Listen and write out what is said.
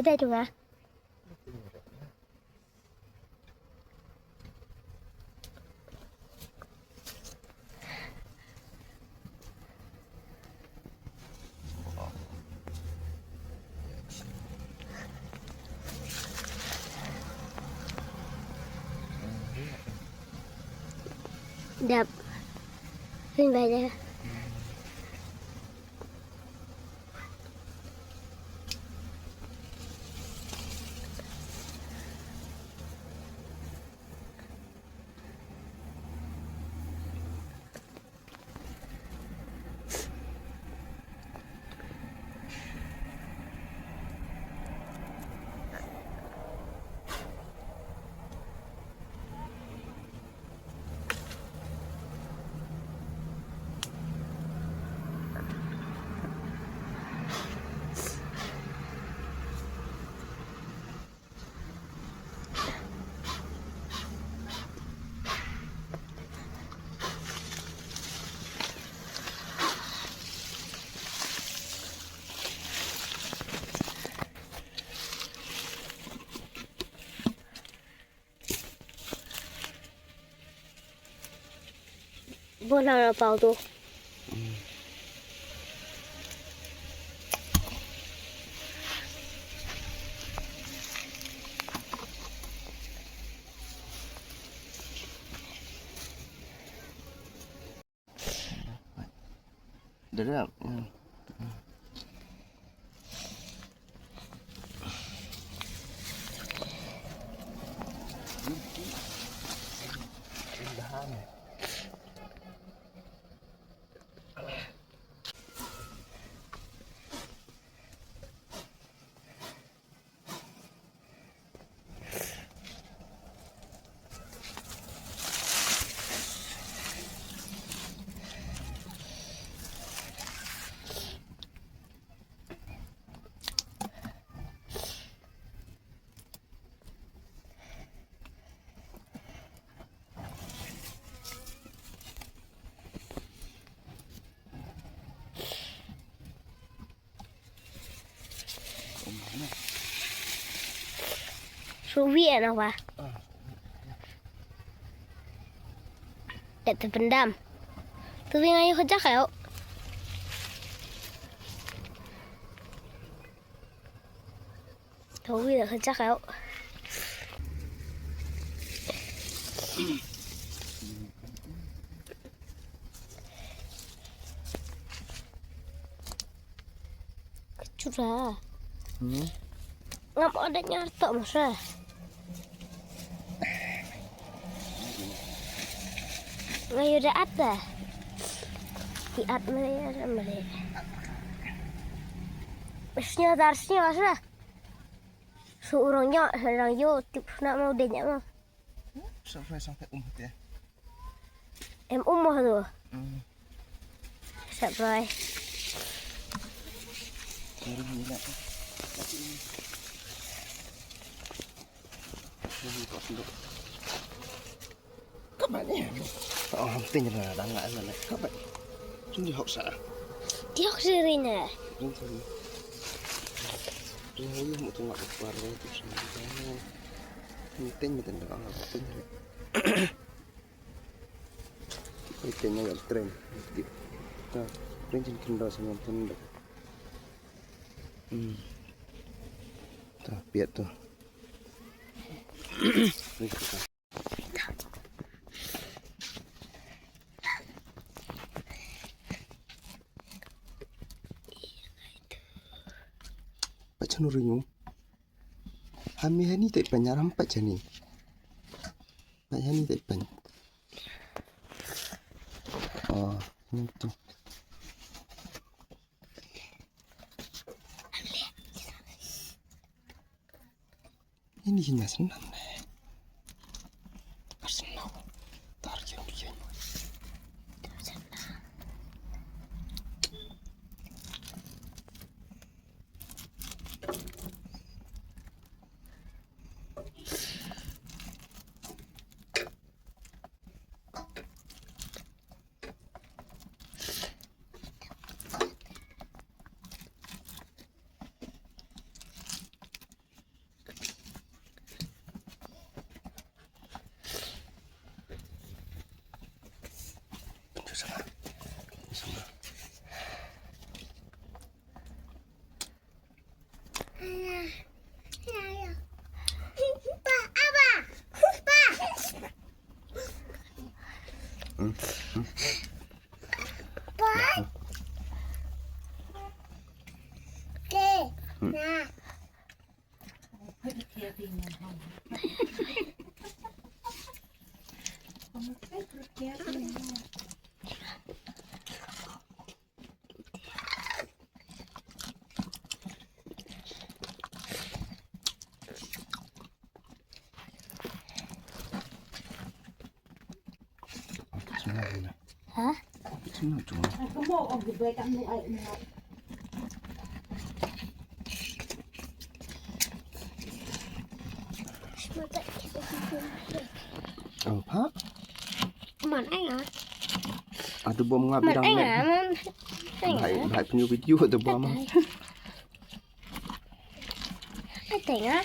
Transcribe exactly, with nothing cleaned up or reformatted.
Dai tu nga. Dap. Pin bai deh. Bola na pau tu. Dah, dah. Hmm. Suwi ana wa. Tet pendam. Tu wi ngai kerja kayo. Tawi dah kerja kau. Kecut lah. Hmm. Ngam ada nyartok masa. Ngayu dah ada. Di at mele ada mele. Snya dar snya masa. Su urang nya, urang yo, tip nak mau deh nya mau. Sa fry sampai um hati. Em um mah tu. Hmm. Sa fry. Baru ni nak. Ini kau sendok. Kaban eh. Oh, penting lah dah nggak sana. Kaban. Sini hok sa. Dia hok sirine. Penting. Dia hok mau tengok keluar tu sini. Penting betul dah nggak penting. Penting ya train. Nah, train sini kendal sama tenda. Hmm. Tapi tu. Pat chanu ringu. Hami hani te panyaram pat chani. Pat hani te pan. Oh, ini tu. Ini hina senang ne. Arsenal. Tar kian kian. Bismillah. Ha? Ang pha? Man ai nga. Atu bom nga. Man bidang ai ne. Nga man. Ai nga. Bhai, bhai, punya video atu bom. Ai nga.